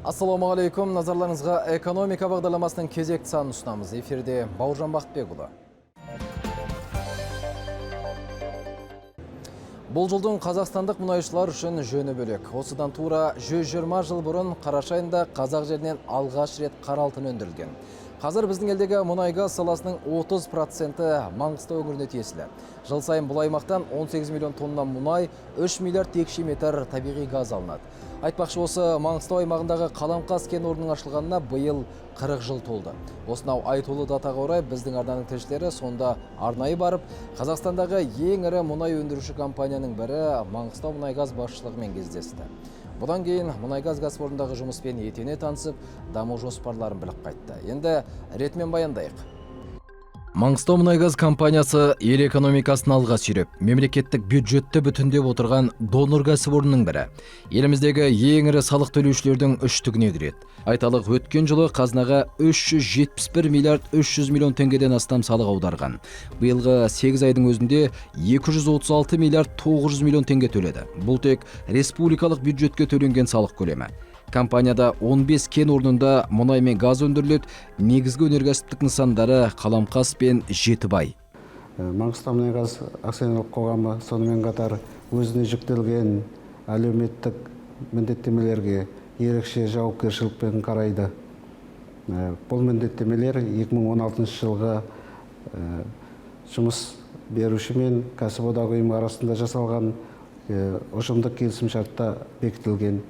Ассалаумағалейкум, назарларыңызға экономика бағдарламасының кезекті санын ұсынамыз. Эфирде Бауыржан Бақытбекұлы. Бұл жылдың қазақстандық мұнайшылар үшін жөні бөлек. Осыдан тура 120 жыл бұрын қараша айында қазақ жерінен алғаш рет қара алтын өндірілген. Қазір біздің елдегі мұнай-газ саласының 30% Маңғыстау өңіріне тиесілі. Жыл сайын бұл аймақтан 18 миллион тонна мұнай, 3 миллиард текше метр табиғи газ алынады. Айтпақшы, осы Маңғыстау аймағындағы Қаламқас кен орнының ашылғанына биыл 40 жыл толды. Осынау айтулы датаға орай біздің арнаның тілшілері сонда арнайы барып, Қазақстандағы ең ірі мұнай өндіруші компанияның бірі Маңғыстау мұнайгаз басшылығымен кездесті. Бұдан кейін мұнайгаз кәсіпорнындағы жұмыспен етене танысып, даму жоспарларын біліп қайтты. Енді ретімен баяндайық. Маңғыстау мұнайгаз компаниясы ел экономикасын алға сүйреп, мемлекеттік бюджетті бүтіндеп отырған донор кәсіпорнының бірі. Еліміздегі ең ірі салық төлеушілердің үштігіне кіреді. Айталық, өткен жылы қазынаға 371 миллиард 300 миллион теңгеден астам салық аударған. Биылғы 8 айдың өзінде 236 миллиард 900 миллион теңге төледі. Бұл тек республикалық бюджетке төленген салық көлемі. Компанияда 15 кен орнында мұнай мен газ өндіріледі, негізгі өнеркәсіптік нысандары Қаламқас пен Жетібай. Маңғыстау мұнайгаз акционерлік қоғамы сонымен қатар өзіне жүктелген әлеуметтік міндеттемелерге ерекше жауапкершілікпен қарайды. Бұл міндеттемелер 2016 жылғы жұмыс беруші мен кәсіподақ ұйымы арасында жасалған ұжымдық келісімшартта бекітілген.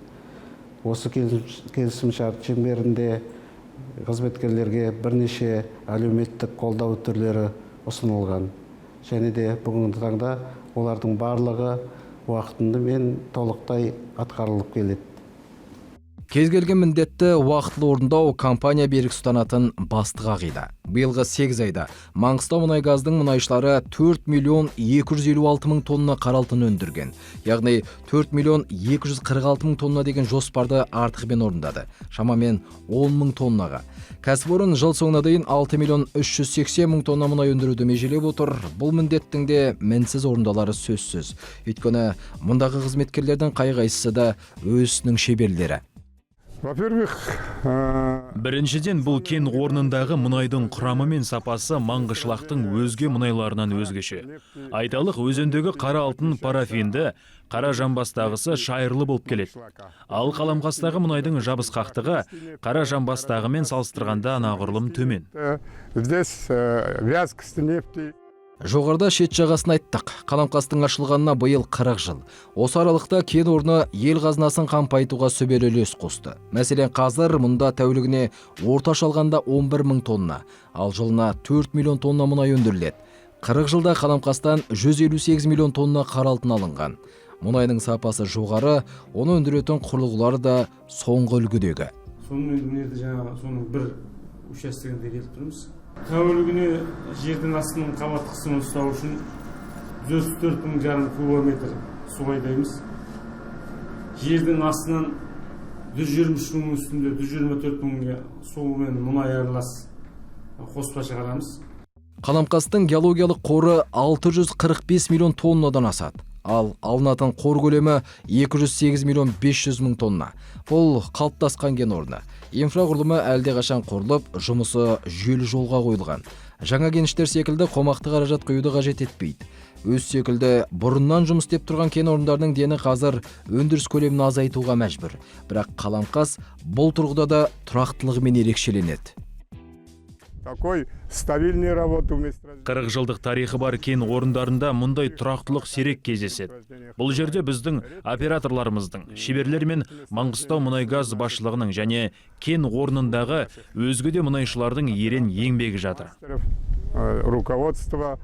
Осы келісімшарт шеңберінде қызметкерлерге бірнеше әлеуметтік қолдау түрлері ұсынылған. Және де бүгінгі таңда олардың барлығы уақытымен толықтай атқарылып келеді. Кез келген міндетті уақытылы орындау компания берік ұстанатын басты қағида. Биылғы 8 айда Маңғыстау мұнайгаздың мұнайшылары 4 миллион 256 мың тонна қара алтын өндірген. Яғни 4 миллион 246 мың тонна деген жоспарды артығымен орындады. Шамамен 10 мың тоннаға. Кәсіпорын жыл соңына дейін 6 миллион 380 мың тонна мұнай өндіруді межелеп отыр. Бұл міндеттің де мінсіз орындалары сөзсіз. Өйткені мұндағы қызметкерлердің қай-қайсысы да өз ісінің шеберлері. Во-первых, Біріншіден, бұл кен орнындағы мұнайдың құрамы мен сапасы Маңғышлақтың өзге мұнайларынан өзгеше. Айталық, өзендегі қара алтын парафинді, қара жамбастағысы шайырлы болып келеді. Ал Қаламқастағы мұнайдың жабысқақтығы қара жамбастағымен салыстырғанда анағұрлым төмен. Здесь вязкость нефти. Жоғарыда шет жағасын айттық. Қаламқастың ашылғанына биыл 40 жыл. Осы аралықта кен орны ел қазынасын қампайтуға сүбелі үлес қосты. Мәселен, қазір мұнда тәулігіне орташа алғанда 11 мың тонна, ал жылына 4 миллион тонна мұнай өндіріледі. 40 жылда Қаламқастан 158 миллион тонна қара алтын алынған. Мұнайдың сапасы жоғары, оны өндіретін құрылғылары да соңғы үлгідегі. Сонымен мына жерде жаңағы соның бір участогінде келіп тұрмыз. Тәулігіне жердің астының қабат қысымын ұстау үшін 134,5 кубометр су айдаймыз. Жердің астынан 123 мыңның үстінде 124 мыңға су мен мұнай аралас қоспа шығарамыз. Қаламқастың геологиялық қоры 645 миллион тоннадан асады. Ал алынатын қор көлемі 208 миллион 500 мың тонна. Бұл қалыптасқан кен орны. Инфрақұрылымы әлдеқашан құрылып, жұмысы жүйелі жолға қойылған. Жаңа кеніштер секілді қомақты қаражат құюды қажет етпейді. Өз секілді бұрыннан жұмыс істеп тұрған кен орындарының дені қазір өндіріс көлемін азайтуға мәжбүр. Бірақ Қаламқас бұл тұрғыда да тұрақтылығымен ерекшеленеді. Такой стабильной работы месторождения. 40 жылдық тарихы бар кен орындарында мұндай тұрақтылық сирек кездеседі. Бұл жерде біздің операторларымыздың, шеберлер мен Маңғыстау мұнайгаз басшылығының және кен орнындағы өзге де мұнайшылардың ерен еңбегі жатыр. Руководство.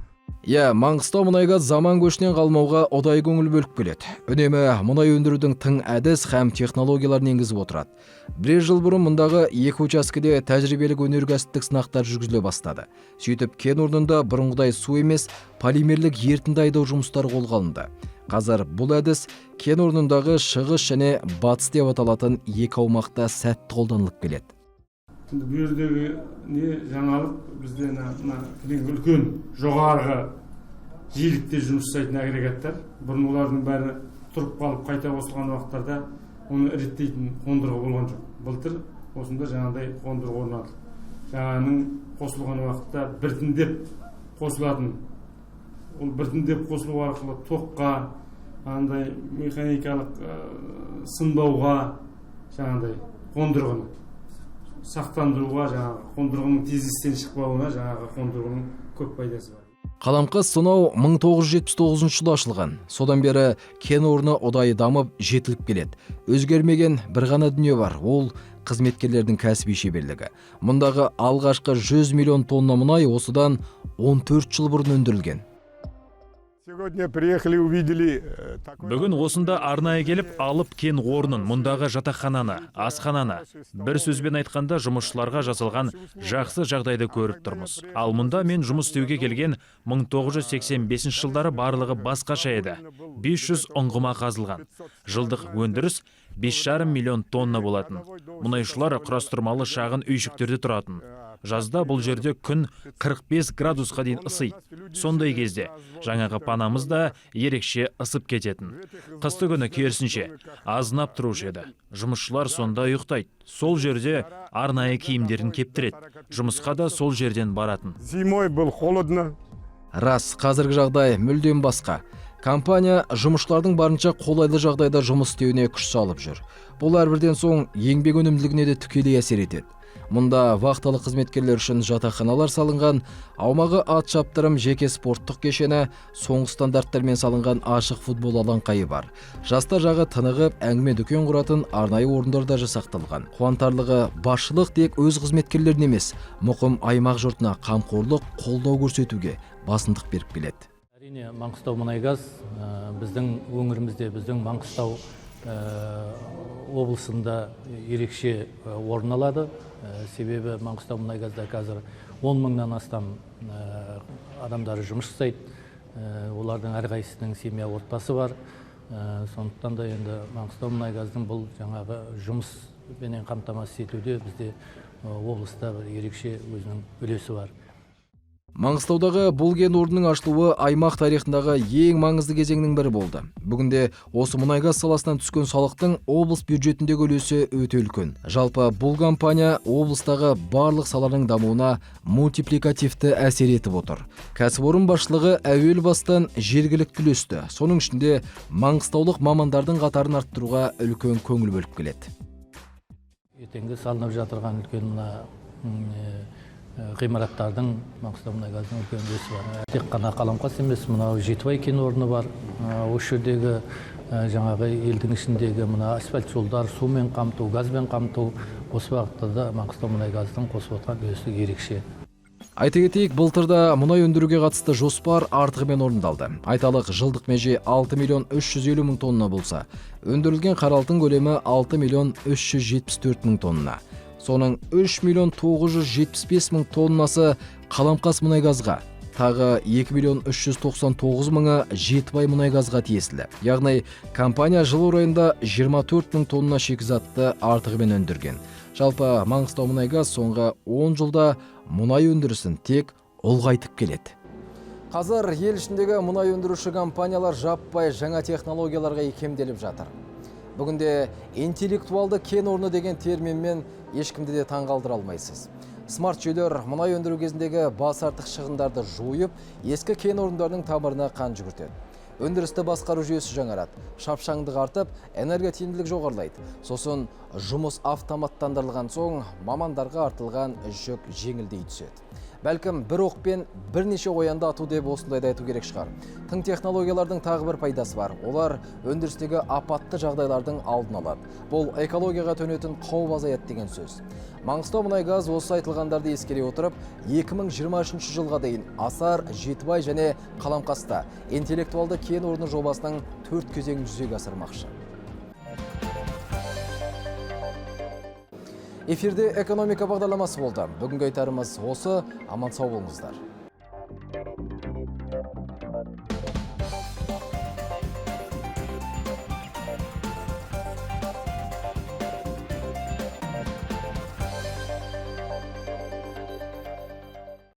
Иә, Маңғыстау мұнайгаз заман көшінен қалмауға ұдайы көңіл бөліп келеді. Үнемі мұнай өндірудің тың әдіс һәм технологияларын енгізіп отырады. Бірер жыл бұрын мұндағы екі учаскеде тәжірибелік өнеркәсіптік сынақтар жүргізіле бастады. Сөйтіп, кен орнында бұрынғыдай су емес, полимерлік ерітінді айдау жұмыстары қолға алынды. Қазір бұл әдіс кен орнындағы шығыс және батыс деп аталатын екі аумақта сәтті қолданылып келеді. Енді бұл жердегі не жаңалық, бізде мына үлкен жоғарғы жиілікте жұмыс жасайтын агрегаттар, бұрын олардың бәрі тұрып қалып қайта қосылған уақыттарда оны реттейтін қондырғы болған жоқ. Былтыр осында жаңағыдай қондырғы орнатылды. Жаңаның қосылған уақытта біртіндеп қосылатын, ол біртіндеп қосылу арқылы тоққа, андай механикалық сынбауға, жаңағыдай қондырғыны сақтандыруға, жаңағы қондырғының тез істен шықпауына жаңағы қондырғының көп пайдасы бар. Қаламқас сонау 1979 жылы ашылған. Содан бері кен орны ұдайы дамып, жетіліп келеді. Өзгермеген бір ғана дүние бар, ол қызметкерлердің кәсіби шеберлігі. Мұндағы алғашқы 100 миллион тонна мұнай осыдан 14 жыл бұрын өндірілген. Сегодня приехали, увидели. Бүгін осында арнайы келіп, алып кен орнын, мұндағы жатақхананы, асхананы, бір сөзбен айтқанда жұмысшыларға жасалған жақсы жағдайды көріп тұрмыз. Ал мұнда мен жұмыс істеуге келген 1985 жылдары барлығы басқаша еді. 500 ұңғыма қазылған. Жылдық өндіріс 5,5 миллион тонна болатын. Мұнайшылар құрастырмалы шағын үйшіктерде тұратын. Жазда бұл жерде күн 45 градусқа дейін ысиды. Сондай кезде жаңағы панамыз да ерекше ысып кететін. Қысты күні керісінше азынап тұрушы еді. Жұмысшылар сонда ұйықтайды. Сол жерде арнайы киімдерін кептіреді. Жұмысқа да сол жерден баратын. Зимой был холодно. Рас, қазіргі жағдай мүлдем басқа. Компания жұмысшылардың барынша қолайлы жағдайда жұмыс істеуіне күш салып жүр. Бұл әрбірден соң еңбек өнімділігіне де тікелей әсер етеді. Мұнда вахталық қызметкерлер үшін жатақханалар салынған, аумағы ат шаптырым жеке спорттық кешені, соңғы стандарттармен салынған ашық футбол алаңқайы бар. Жастар жағы тынығып, әңгіме дүкен құратын арнайы орындар да жасақталған. Қуантарлығы, басшылық тек өз қызметкерлеріне емес, мұқым аймақ жұртына қамқорлық, қолдау көрсетуге басымдық беріп келеді. Әрине, Маңғыстау мұнайгаз біздің өңірімізде, біздің Маңғыстау облысында ерекше орын алады. Себебі Маңғыстау мұнайгазда қазір 10 мыңнан астам адамдары жұмыс жасайды. Олардың әрқайсысының семья отбасы бар. Сондықтан да енді Маңғыстау мұнайгаздың бұл жаңағы жұмыспенен қамтамасыз етуде бізде облыста бір ерекше өзінің үлесі бар. Маңғыстаудағы бұл кен орнының ашылуы аймақ тарихындағы ең маңызды кезеңнің бірі болды. Бүгінде осы мұнайгаз саласынан түскен салықтың облыс бюджетіндегі үлесі өте үлкен. Жалпы бұл компания облыстағы барлық саланың дамуына мультипликативті әсер етіп отыр. Кәсіпорын басшылығы әуел бастан жергілікті үлесті, соның ішінде маңғыстаулық мамандардың қатарын арттыруға үлкен көңіл бөліп келеді. Ертеңгі салынып жатырған үлкен мына ғимараттардың Маңғыстау мұнайгаздың үлкен үлесі бар. Тек қана Қаламқас емес, мынау Жетібай кен орны бар. Осы жердегі жаңағы елдің ішіндегі мына асфальт жолдар, сумен қамту, газбен қамту, осы бағытта да Маңғыстау мұнайгаздың қосып отырған үлесі ерекше. Айта кетейік, былтырда мұнай өндіруге қатысты жоспар артығымен орындалды. Айталық, жылдық меже 6 миллион 350 мың тонна болса, өндірілген қара алтын көлемі 6 миллион 374 мың тонна. Соның 3 миллион 975 мың тоннасы Қаламқас мұнайгазға, тағы 2 миллион 399 мыңы Жетібай мұнайгазға тиесілі. Яғни компания жыл орайында 24 мың тонна шикізатты артығымен өндірген. Жалпы Маңғыстау мұнайгаз соңғы 10 жылда мұнай өндірісін тек ұлғайтып келеді. Қазір ел ішіндегі мұнай өндіруші компаниялар жаппай жаңа технологияларға икемделіп жатыр. Бүгінде интеллектуалды кен орны деген терминмен ешкімді де таңғалдыра алмайсыз. Смарт жүйелер мұнай өндіру кезіндегі бас артық шығындарды жойып, ескі кен орындарының тамырына қан жүгіртеді. Өндірісті басқару жүйесі жаңарады, шапшаңдық артып, энерготиімділік жоғарылайды. Сосын жұмыс автоматтандырылған соң мамандарға артылған жүк жеңілдей түседі. Бәлкім бір оқпен бірнеше қоянды ату деп осындайды айту керек шығар. Тың технологиялардың тағы бір пайдасы бар. Олар өндірістегі апатты жағдайлардың алдын алады. Бұл экологияға төнетін қауіп азаяды деген сөз. Маңғыстау мұнайгаз осы айтылғандарды ескере отырып, 2023 жылға дейін Асар, Жетібай және Қаламқаста интеллектуалды кен орны жобасының 4 кезеңін жүзеге асырмақшы. Эфирде экономика бағдарламасы болды. Бүгінгі айтарымыз осы. Аман сау болыңыздар.